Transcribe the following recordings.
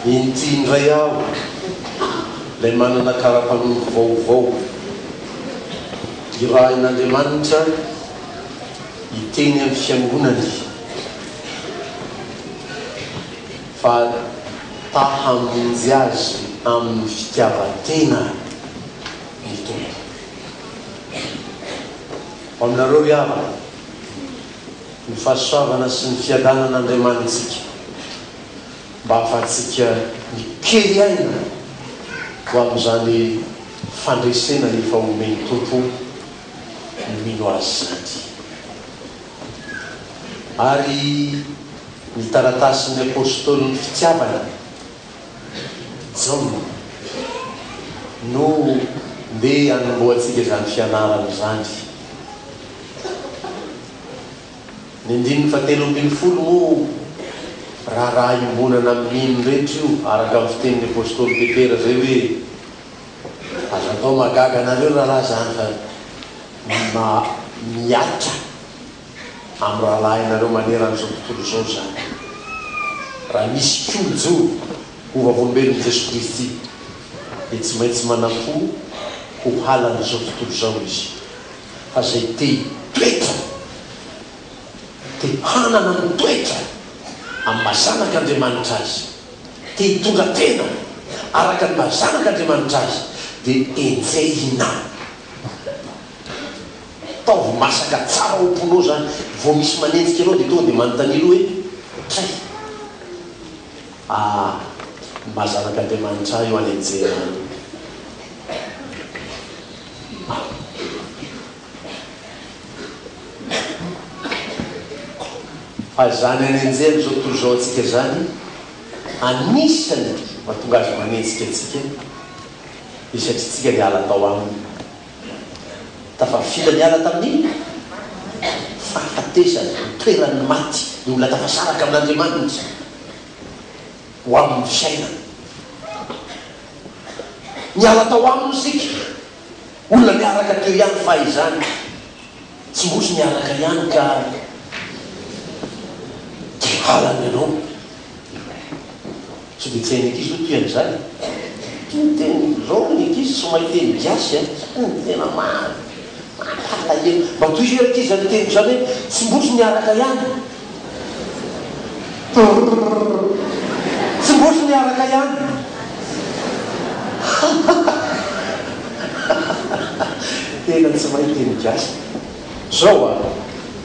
Inty indray aho, ilay manana kara-panondro vaovao, irahin'Andriamanitra hiteny amin'ny Fiangonany fa ta hamonjy azy amin'ny fitiavan-tena ny Tompo. Ho aminareo ry havana, ny fahasoavana sy ny fiadanan'Andriamanitsika mba hahafahantsika mikery aina ho amin'izany fandresena efa omen'ny Tompo ny mino Azy izany. Ary ny taratasin'ny Apôstôlin'ny fitiavana, Jaona, no ndeha hanombohantsika izany fianarana izany. Ny andininy fahatelo ambin'ny folo moa raharaha iombonana amin'ny mino rehetra io, araka ny fitenin'ny Apostoly Petera izay hoe, Aza atao mahagaga anareo rahalahy izany fa mihatra amin'ny rahalahinareo maneran'izao tontolo izao izany. Raha misy koa mijoro ho vavolombelon'i Jesoa Kristy dia tsy maintsy manam-po ho halan'izao tontolo izao izy. Fa izay te hitoetra, te hanana ny toetra amin'ny maha zanak'Andriamanitra azy, te hitondra tena araka ny maha zanak'Andriamanitra azy, dia enjehina. Ataovy masaka tsara ao am-ponao izany, vao misy manenjika anao dia tonga dia manontania aloha hoe, Tray, ah, ny maha zanak'Andriamanitra ahy io anenjehana io. Fa izany anenjehan' izao tontolo izao antsika izany, anisany mahatonga azy manenjika antsika, dia satria tsika niala tao aminy. Tafafindra niala tamin'ny fahafatesana, ny toeran'ny maty, ny olona tafasaraka amin'Andriamanitra, ho amin'ny fiainana. Niala tao aminy isika. Olona niaraka teo ihany fahizany. Tsy mbotsy niaraka ihany ka dia halany ianao. Sao dia tsy hain'ny ankizy hoe toy an'izany e? Ty miteny zao ny ankizy tsy mahay teny gasy a! Zany no tena mampalahelo. Mba tohizo hoe rankizy zany teniko zany hoe tsy mbotry niaraka ihany. Brrr. Tsy mbotry niaraka ihany. Tena tsy mahay teny gasy. Zao a!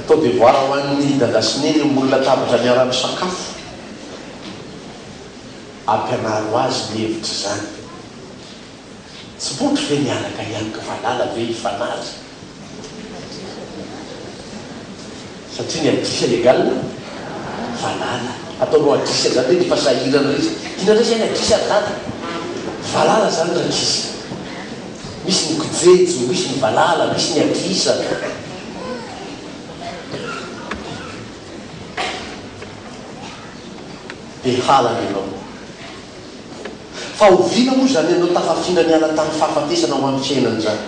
Atao devoir ho an'ny dada sy neny ambony latabatra miara-misakafo. Ampianaro azy ny hevitr'izany. Tsy botry ve niaraka ihany ka valala ve hifanary? Satria ny adrisa égal valala. Ataonao adrisa zany ve defa sahirana re izy. Inona ndray zay ny adrisa ry dada? Valala zany rankizy. Misy ny kojejo, misy ny valala, misy ny adrisa. Dia halany ianao. Fa oviana moa izany ianao tafafindra niala tamin'ny fahafatesana ho amin'ny fiainana izany?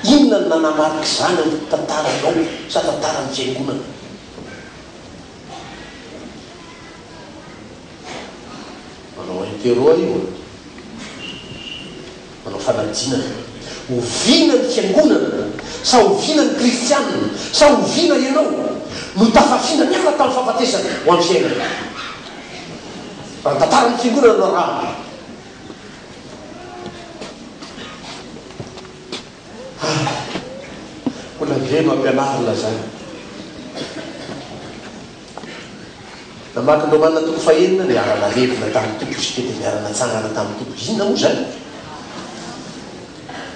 Inona no nanamarika izany amin'ny tantaranao sa tantaran'ny fiangonana? Manao interro aho io an! Manao fanadinana. Oviana ny fiangonana sa oviana ny kristianina sa oviana ianao no tafafindra niala tamin'ny fahafatesana ho amin'ny fiainana? Raha ny tantaran'ny fiangonana no arahana. Ah! Mbola ve no ampianarina izany? Namaky ny Romana toko fahenina, niara-nalevina tamin'ny Tompo isika dia niara-natsangana tamin'ny Tompo. Inona moa izany?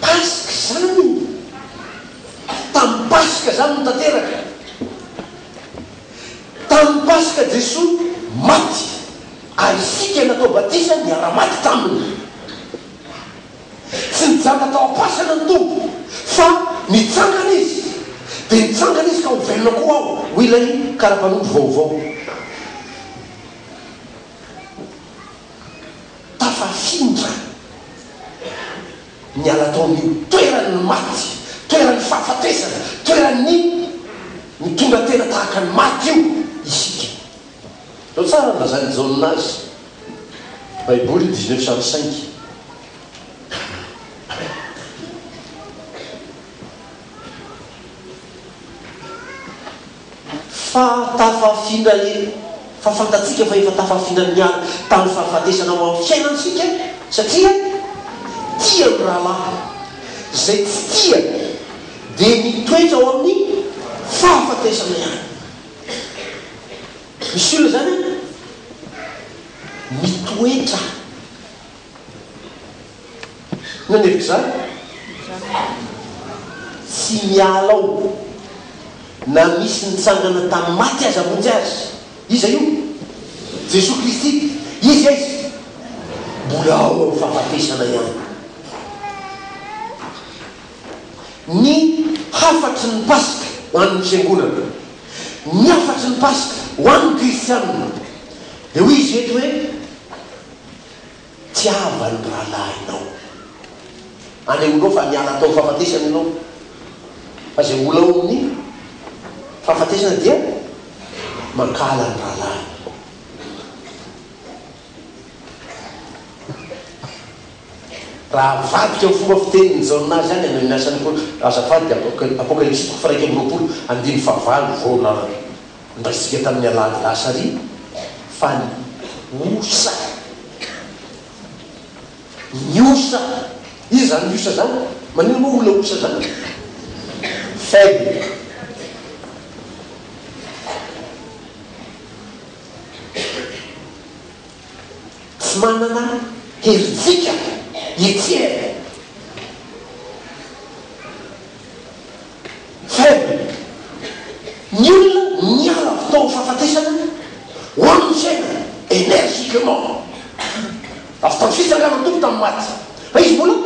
Paska izany! Tamin'ny Paska izany no tanteraka. Tamin'ny Paska Jesoa maty ary isika natao batisa niara-maty taminy. Tsy nijanona tao am-pasana ny Tompo, fa nitsangana Izy. Dia nitsangana Izy ka ho velona koa aho, hoy ilay kara-panondro vaovao. Tafafindra niala tao amin'io toeran'ny maty, toeran'ny fahafatesana, toeran'ny mitondra tena tahaka ny maty io isika. Izao tsara ny lazain'i Jaona azy. Baiboly 1905. Fa tafafindra e, fa fantatsika fa efa tafafindra niala tamin'ny fahafatesana ho amin'ny fiainana isika, satria tia ny rahalahy. Izay tsy tia dia mitoetra ao amin'ny fahafatesana ihany. Misy olona izany an, mitoetra. Inona ny hevitr'izany? Tsy miala ao na misy nitsangana tamin'ny maty aza hamonjy azy. Iza io? Jesoa Kristy. Iza izy? Mbola ao amin'ny fahafatesana ihany. Ny hafatry ny Paska ho an'ny Fiangonana, ny hafatry ny Paska ho an'ny Kristianina, dia hoy izy eto hoe, Tiava ny rahalahinao. Anehoanao fa niala tao fahafatesana ianao. Fa izay mbola ao amin'ny fahafatesana dia mankahala ny rahalahiny. Raha avadika amin'ny fomba fitenin'i Jaona azy ihany any amin'ny asan'ny Azafady dia Apokalypsy toko faha 21 andininy fahavalo vao Ndraisika tamin'ny alahady lasa ary fa ny osa, ny osa, iza zany osa zany? Maninona moa olona osa zany? Faible. Tsy manana herijika hetsehana. Faible. Ny olona niala avy tao amin'ny fahafatesana ho amin'ny fiainana, energiquement. Avy tamin'ny fitsanganan'ny Tompo tamin'ny maty. Fa izy mbola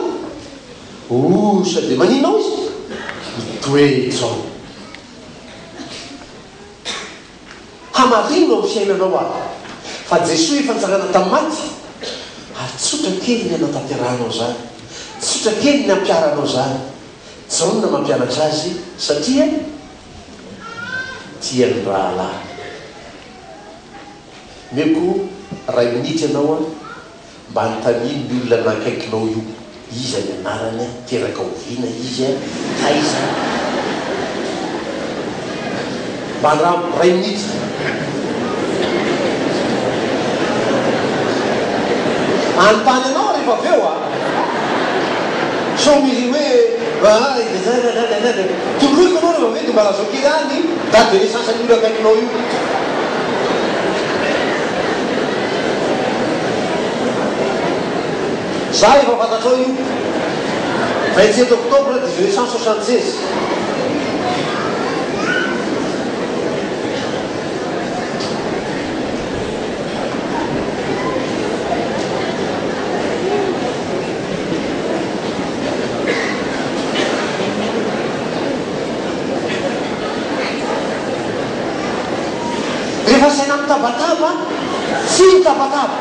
osa dia maninona ao izy? Mitoetra ao. Hamarino amin'ny fiainanao ary fa Jesoa efa nitsangana tamin'ny maty ary tsotra kely ny hanatanterahanao izany, tsotra kely ny hampiharanao izany. Jaona mampianatra azy satria tia ny rahalahy. Omeko iray minitra ianao an, mba anontanio ny olona nakaikinao io, iza ny anarany an, teraka oviana izy an, taiza an. Mba andramo, iray minitra. Anontany anao aho rehefa avy eo a! Sao misy hoe Toroiko ianao rehefa avy eo dia mba lazao kely ahy ny date de naissance an'io olona akaikinao io. Za efa fantatrao io. 27 octobre 1976. Rehefa asaina mitabataba, tsy mitabataba.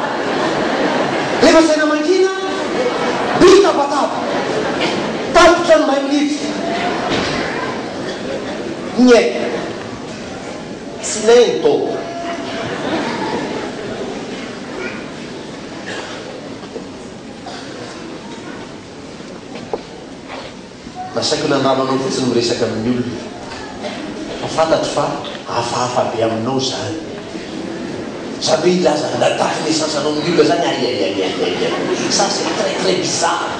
Rehefa asaina mangina, mitabataba. Tapitra ny iray minitra. Nye. Silento. Nasaiko nandramanao fotsiny miresaka amin'ny olona fa fantatro fa hafahafa be aminao izany. Izany hoe hilaza la date de naissance anao amin'ny olona izany aiaiaiaiaiai ça c'est très très bizarre.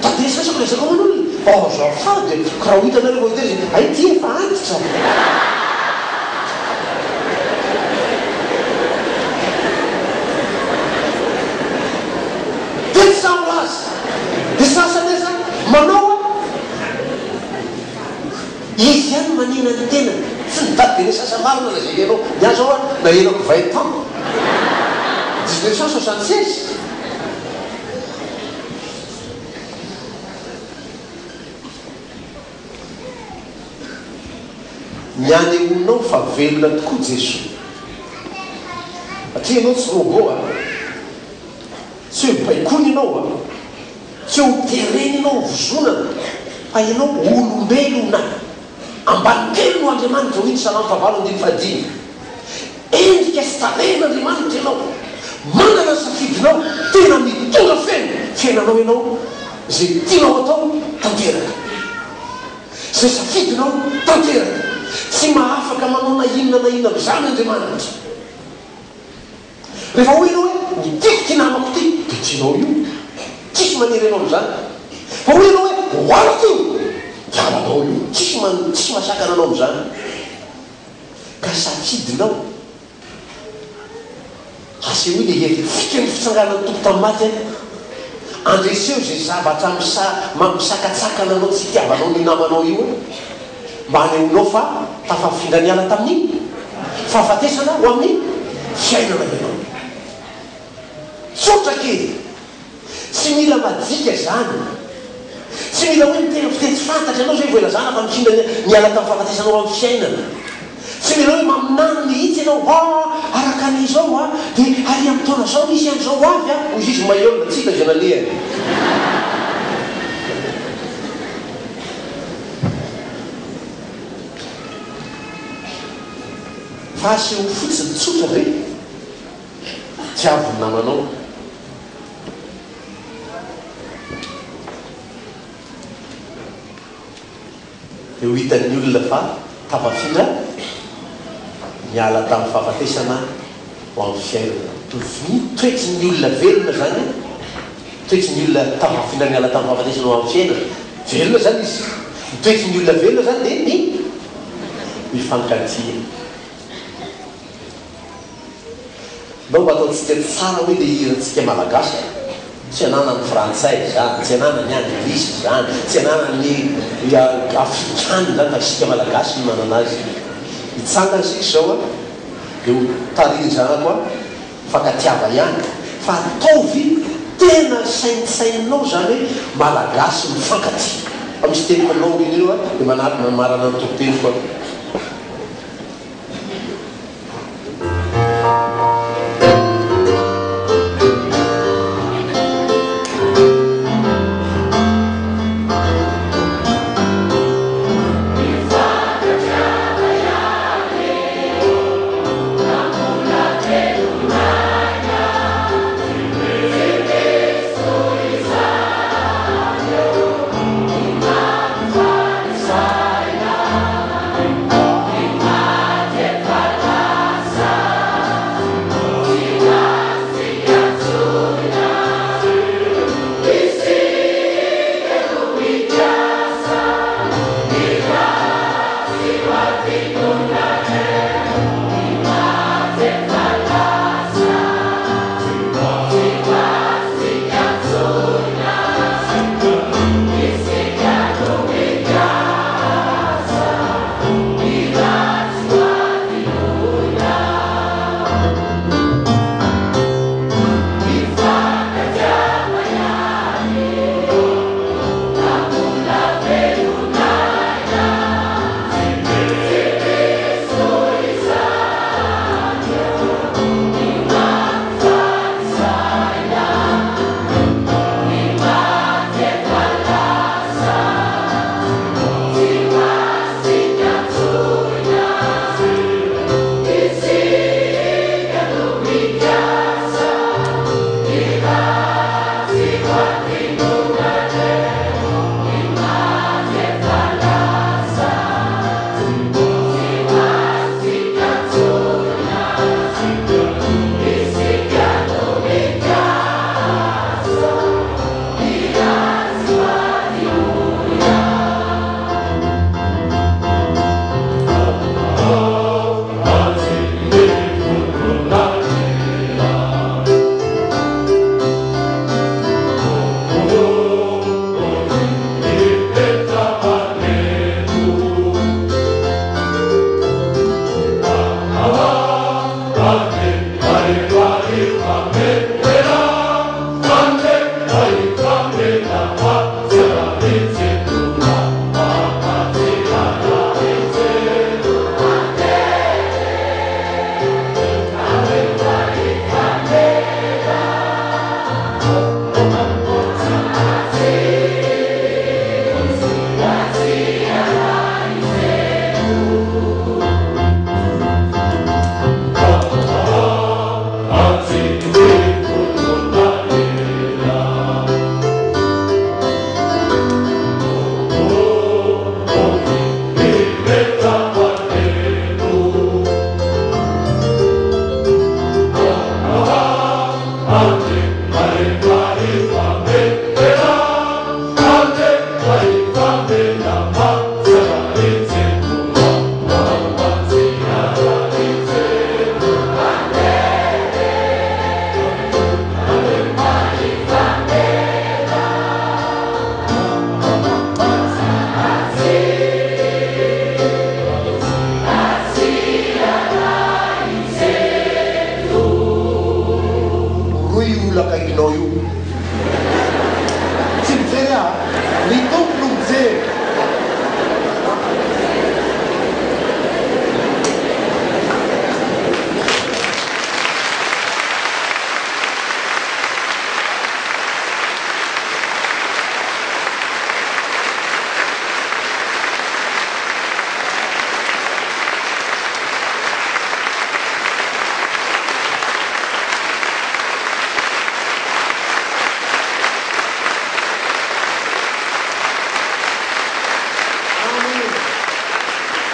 Date de naissance ko lazaiko aman'olona oh azafady e, ko raha ho hitanareo vao hiteny izy hay ty efa antitra. Dia tsy sahy milaza. Dia sasany aza manao an! Izy ihany no manina ny tenany. Tsy ny date de naissance marina lazainy anao. Ny ahy zao an, nahenako 20 ans. 1976. Ny anehoanao fa velona tokoa Jesoa. Satria ianao tsy robot a! Tsy hoe baikoina ianao a! Tsy hoe ho terena ianao ho vozonana fa ianao olombelona. Ambany kely noho Andriamanitra, hoy ny Salamo fahavalo andininy fahadimy. Endrika sy tarehin'Andriamanitra ianao. Manana ny safidinao, tena mitondra feno fiainanao ianao, izay tianao atao tanteraka. Izay safidinao tanteraka. Tsy mahafaka manao na inona na inona amin'izany Andriamanitra. Rehefa hoy ianao hoe, ny tiako ity namako ity, dia tianao io. Tsisy manery anao amin'izany. Fa hoy ianao hoe, hohaniko io, dia halanao io. Tsisy man, tsisy mahasakana anao amin'izany. Ka safidinao. Asehoy ilay hery fikan'ny fitsanganan'ny Tompo tamin'ny maty an. Andreseo izay zavatra misa, misakatsakana anao tsy itiavanao an'io namanao io an. Mba hanehoanao fa tafafindra niala tamin'ny fahafatesana ho amin'ny fiainana ianao. Tsotra kely. Tsy mila majika izany. Tsy mila hoe miteny fiteny tsy fantatra ianao izay vao ilazana fa nifindra niala tamin'ny fahafatesana ho amin'ny fiainana. Tsy mila hoe maminany mihitsy ianao, ah, araka ny izao ah, dia ary amin'ny taona izao nisy an'izao ho avy ah, hoy izy Mayol, tsy hita izay nalehany. Fa asehoy fotsiny tsotra ve? Tiavo ny namanao. Dia ho hitan'ny olona fa tafafindra niala tamin'ny fahafatesana ho amin'ny fiainana. Ny toetry ny olona velona izany, toetry ny olona tafafindra niala tamin'ny fahafatesana ho amin'ny fiainana, velona izany izy. Ny toetry ny olona velona izany dia ny mifankatia. Ndao mba ataontsika tsara hoe le hirantsika malagasy a! Tsy ananan'ny frantsay izany, tsy ananan'ny anglisy izany, tsy ananan'ny afrikana izany fa isika malagasy no manana azy. Hitsangana isika izao a, dia ho tarihin'ny zanako a, mifankatiava ihany fa ataovy tena saintsaininao izany hoe malagasy mifankatia. Fa misy teniko aminao aoriana eo a, dia mamarana ny toriteniko aho.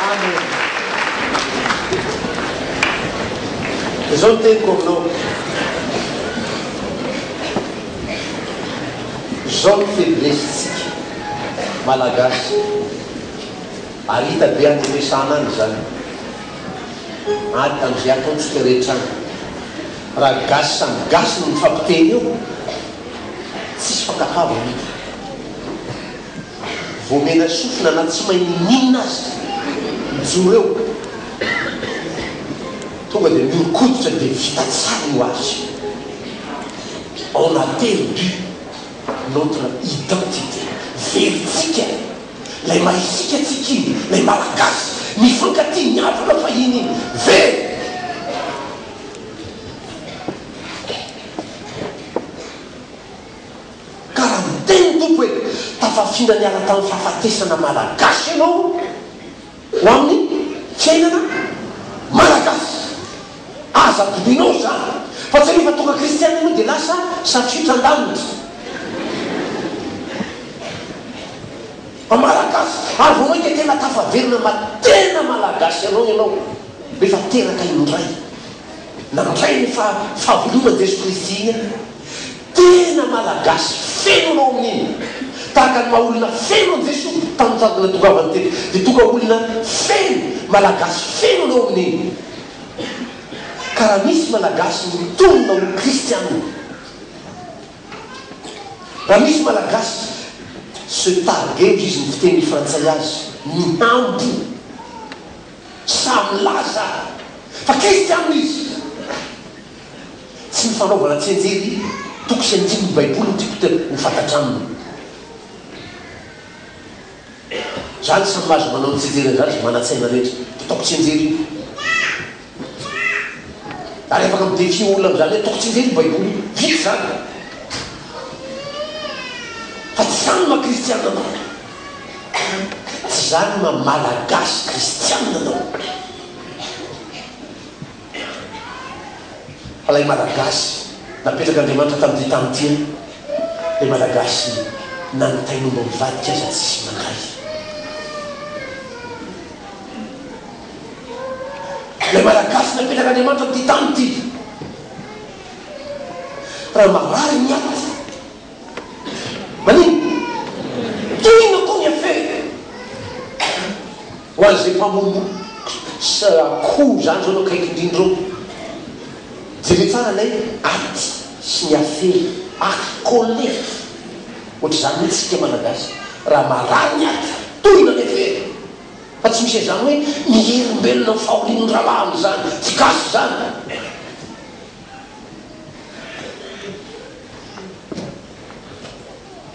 Amen. Izao no teniko aminao, izao no faiblesse-tsika Malagasy, ary hita be any am-piasana any izany, ary amin'izay ataontsika rehetra any. Raha gasy samy gasy no mifampiteny eo, tsisy fankatoavana hita. Voamena sofina na tsy mahay ninoninona aza, mijoro eo, tonga dia mihoron-koditra dia vita tsara io azy. On a perdu notre identité. Verintsika ilay maha isika antsika iny, ilay Malagasy nifankatia niavona fahiny iny. Very! Ka raha miteny ny Tompo hoe, tafafindra niala tamin'ny fahafatesana malagasy ianao ho amin'ny fiainana malagasy. Aza adinoinao izany fa tsy rehefa tonga kristiana ianao dia lasa safiotra an-danitra. Fa malagasy, ary vao mainka tena tafaverina maha tena malagasy anao ianao rehefa teraka indray. Nandray ny fahaveloman'i Jesoa Kristy iny aho. Tena Malagasy feno anao amin'iny. Tahaka ny maha olona feno an'i Jesoa tamin'ny sady natongavany teto dia tonga olona feno, Malagasy feno anao amin'iny. Ka raha misy Malagasy mitonona ho kristianina, raha misy Malagasy se targuer hoy izy ny fiteny frantsay azy, mihambo, Samy milaza fa kristianina izy. Tsy ny fanaovana tsianjery toko sy andininy baiboly no tiako te ho fantatra aminy. Zany samy mahazo manao ny tsianjery an'izany izay manan-tsaina rehetra. Dia ataoko tsianjery io. Ary afaka mi-défier olona amin'izany hoe ataoko tsianjery io baiboly io. Vita izany. Fa tsy izany no maha kristianina anao. Tsy izany no maha malagasy kristianina anao. Fa ilay malagasy napetrak'Andriamanitra tamin'ity tany ity an, ilay malagasy na ny tain'omby mivadika aza tsisy mandray. Ilay malagasy napetrak'Andriamanitra amin'ity tany ity, raha marary ny aty, Maninona? Tohina koa ny afera. Ho an'izay mpamono akoho izany izao no akaiky indrindra eo. Jereo tsara ilay aty sy ny afera, accolé. Ohatr'izany mihitsy isika Malagasy. Raha marary ny aty, tohina ny afera. Fa tsy misy an'izany hoe miherim-belona ny fahorian'ny rahalahiny izany. Tsy gasy izany.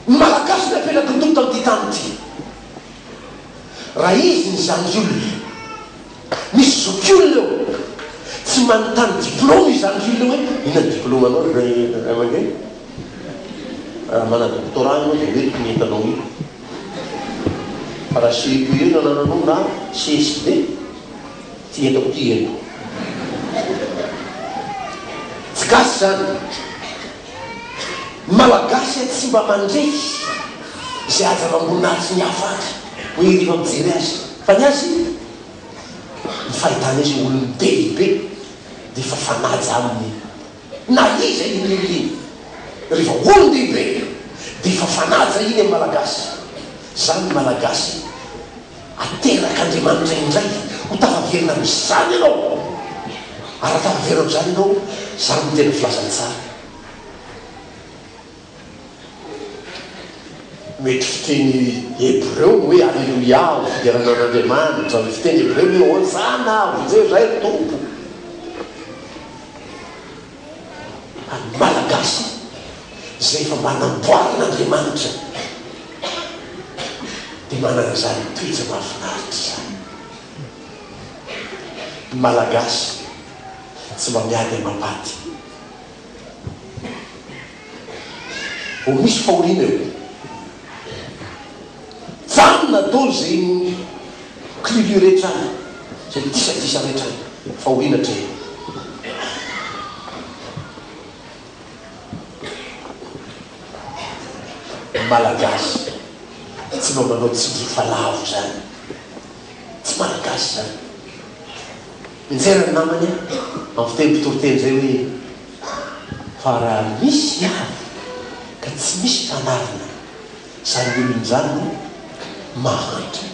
Ny Malagasy napetraky ny Tompo tamin'ity tany ity. Raha izy ny zandriolona, misy zokiolona eo, tsy manontany diplôme io zandriolona io hoe inona ny diplôme-nao ry ray aman-dreny? Raha manana doctorat ianao dia hoentiko ny entanao io. Fa raha CEPE no anananao na CSB, Ty entako ty ento. Tsy gasy zany. Ny Malagasy a tsy mba mandrefy izay haja amam-boninahitry ny hafa any hoe rehefa mijery azy. Fa ny azy, ny fahitany azy hoe olon-dehibe dia efa fanaja aminy na iza iny olona iny. Rehefa olon-dehibe dia efa fanaja iny amin'ny Malagasy. Zany ny Malagasy. Aterak'Andriamanitra indray ho tafaverina amin'izany ianao. Ary raha tafaverina amin'izany ianao, izany no tena filazantsara. Mety fiteny hebreo ny hoe Aleloia ho fiderana an'Andriamanitra, ny fiteny hebreo ny hoe Hosana, vonjeo izahay ry Tompo. Fa ny Malagasy izay efa mba namboarin'Andriamanitra dia manana izany toetra mahafinaritra izany. Ny Malagasy tsy mba miady amam-paty. Vao misy fahoriana eo, janona daholo izay kililio rehetra any, izay disadisa rehetra any, fahoriana hatrehina. Malagasy tsy mba manao tsindrio fa lavo zany. Tsy Malagasy. Malagasy izany. Mianjera ny namany amin'ny fiteny mpitoriteny izay hoe, Fa raha misy avy ka tsy misy mpanarina, izany olona izany no mahantra.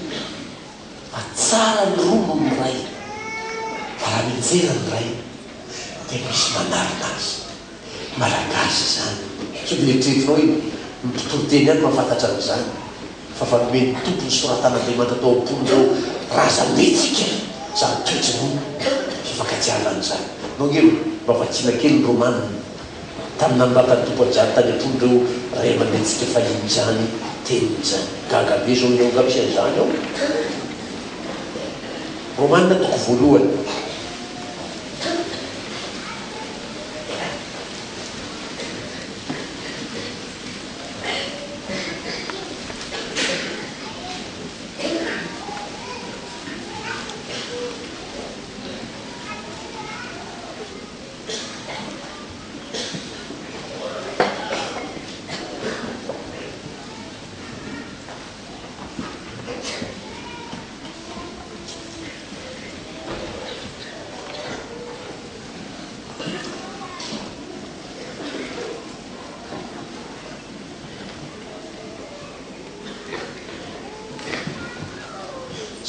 Fa tsara ny roa noho ny iray, fa raha mianjera ny iray dia misy manarina azy. Malagasy izany. Sao dia eritreretinao hoe ny mpitoriteny ihany no mahafantatra an'izany. Fa fa nomen'ny Tompo ny soratan'Andriamanitra tao am-pon'ireo razambentsika izany toetry ny fifankatiavana izany. Nao ange mba vakiana kely ny Romana tamin'ny nanoratan'ny Tompo an'izany tany am-pon'ireo ray aman-drenintsika fahiny izany teniny izany. Gaga be izao ianao angaha misy an'izany ao? Romana toko voalohany.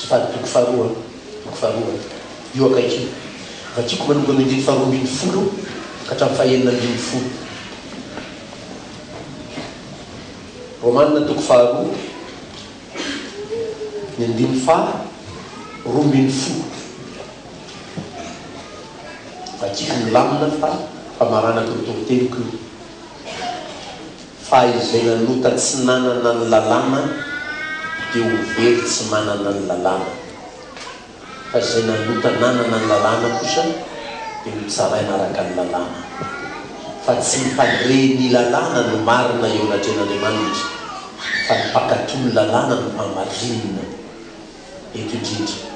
Azafady, toko faharoa, toko faharoa, io akaiky io. Vakiko manomboka amin'ny andininy faharoa ambinifolo ka hatramin'ny fahenina ambinifolo. Romana toko faharoa, ny andininy faha 12. Vakiko milamina fa famaranako ny toriteniko io. Fa izay nanota tsy nanana ny lalàna dia ho very tsy manana ny lalàna. Fa izay nanota nanana ny lalàna kosa dia ho tsaraina araka ny lalàna. Fa tsy ny mpandre ny lalàna no marina eo anatrehan'Andriamanitra, fa ny mpankatò ny lalàna no hamarinina. Eto indrindra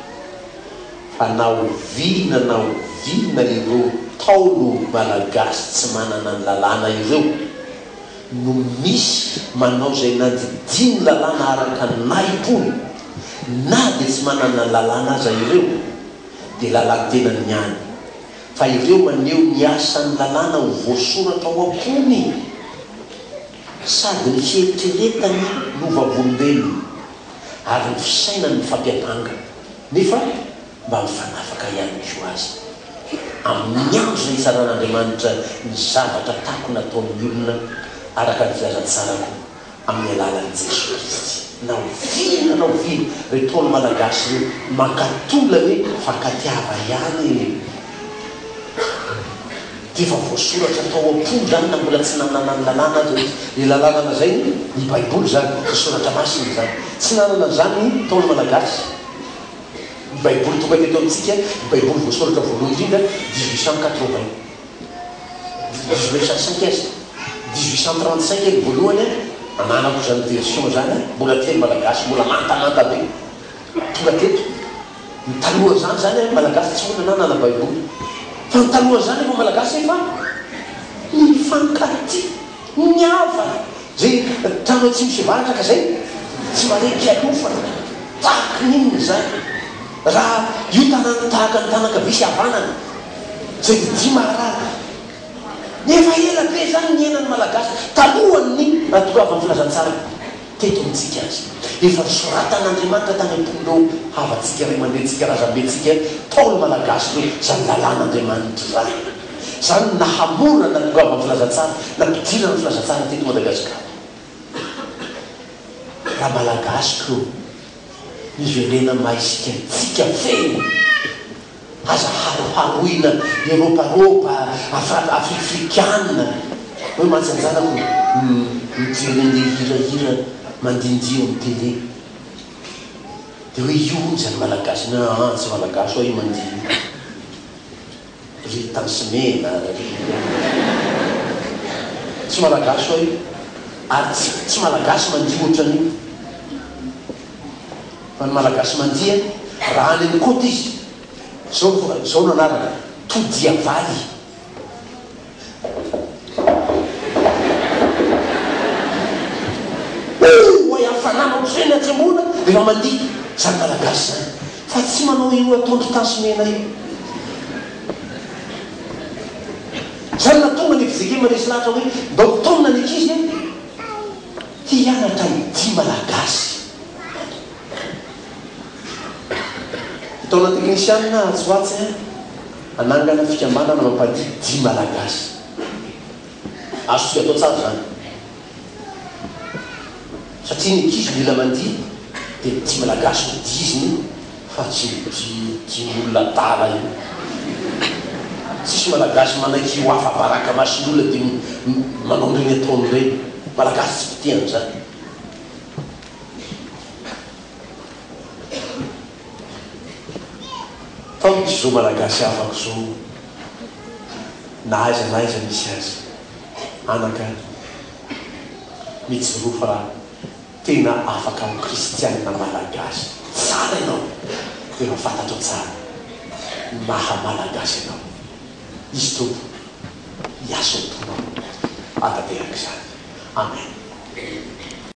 fa na oviana na oviana ireo Ntaolo Malagasy tsy manana ny lalàna ireo no misy manao izay nandidian'ny lalàna araka ny nahim-pony na dia tsy manana ny lalàna aza ireo dia lalàn-tenany ihany fa ireo maneho ny asan'ny lalàna ho voasoratra ao am-pony sady ny fieritreretany no vavolombelony. ary ny fisainany mifampiampanga, nefa mba mifanafaka ihany koa aza. Amin'ny andro izay hitsaran'Andriamanitra ny zavatra takona ataon'ny olona araka ny filazantsarako amin'ny alalan'i Jesoa Kristy. Na oviana na oviana ry Ntaolo Malagasy ireo mankatò ilay hoe fankatiava ihany e! Dia efa voasoratra tao am-po izany na mbola tsy nanana ny lalàna aza izy. Ilay lalàna lazainy, ny Baiboly izany, ny Soratra Masina izany. Tsy nanana an'izany ny Ntaolo Malagasy. Ny Baiboly tonga teto amintsika, ny Baiboly voasoratra voalohany indrindra, 1880, 1805 aza, 1835 ny voalohany, ananako izany version izany, mbola teny Malagasy, mbola mantamanta be. Tonga teto. Ny talohan'izany izany an, Malagasy tsy olana nanana baiboly. Fa ny talohan'izany efa Malagasy efa nifankatia, nihavana. Izay trano atsimo sy avaratra ka izay tsy marin-kialofana. Tahaka ny inona izany? Raha io tanàna tahaka ny tanan-kavia sy havanana, izay didia maharary. Efa ela be izany niainan'ny Malagasy talohan'ny nahatongavan'ny filazantsara. Teto amintsika aza. Efa nosoratan'Andriamanitra tany am-pon'ireo havantsika, ray aman-drenintsika, razambentsika, Ntaolo Malagasy ireo, izany lalàn'Andriamanitra izany. Izany no nahamora ny nahatongavan'ny filazantsara, nampidirana ny filazantsara teto Madagasikara. Raha Malagasy koa, miverena maisika antsika feno. Aza haroharoina Eroparopa, Afrifrikana hoe mantsy anjarako mijery anle hirahira mandindihy eo am télé de hoe io hono zany malagasy io aa tsy malagasy hoa io mandihy io ry tansimena ry tsy malagasy hoa io ary tsy tsy malagasy mandihy ohatran'io Fa ny Malagasy mandihy raha any amin'ny côte izy, zao no zao no anarany, Todiavaly. Oay hafanana ohatr'ireny atsimoana rehefa mandihy, zany Malagasy zany. Fa tsy manao io ataon-dry Tasy Mena io. Izany nahatonga ny fjkm resy lahatra hoe ndao taomina ny ankizy e! Hianatra ny dihy malagasy. Hitaona teknisianina atsy ho atsy hanangana fikambanana mampadihy dihy malagasy. Azontsika atao tsara izany. Satria ny ankizy mila mandihy dia ny dihy malagasy no dihiziny fa tsy ny dihy dihin'olona adala io. Tsisy malagasy manaiky ho afa-baraka mason'olona dia manao an'ireny ataony ireny. Malagasy tsy mpitia an'izany. Tao misy zo malagasy havako zo na aiza na aiza misy azy. Anaka, mijoroa fa tena afaka ho kristianina malagasy tsara ianao rehefa fantatrao tsara ny maha malagasy anao. Izy Tompo hiasa ao am-ponao hahatanteraka izany. Amen.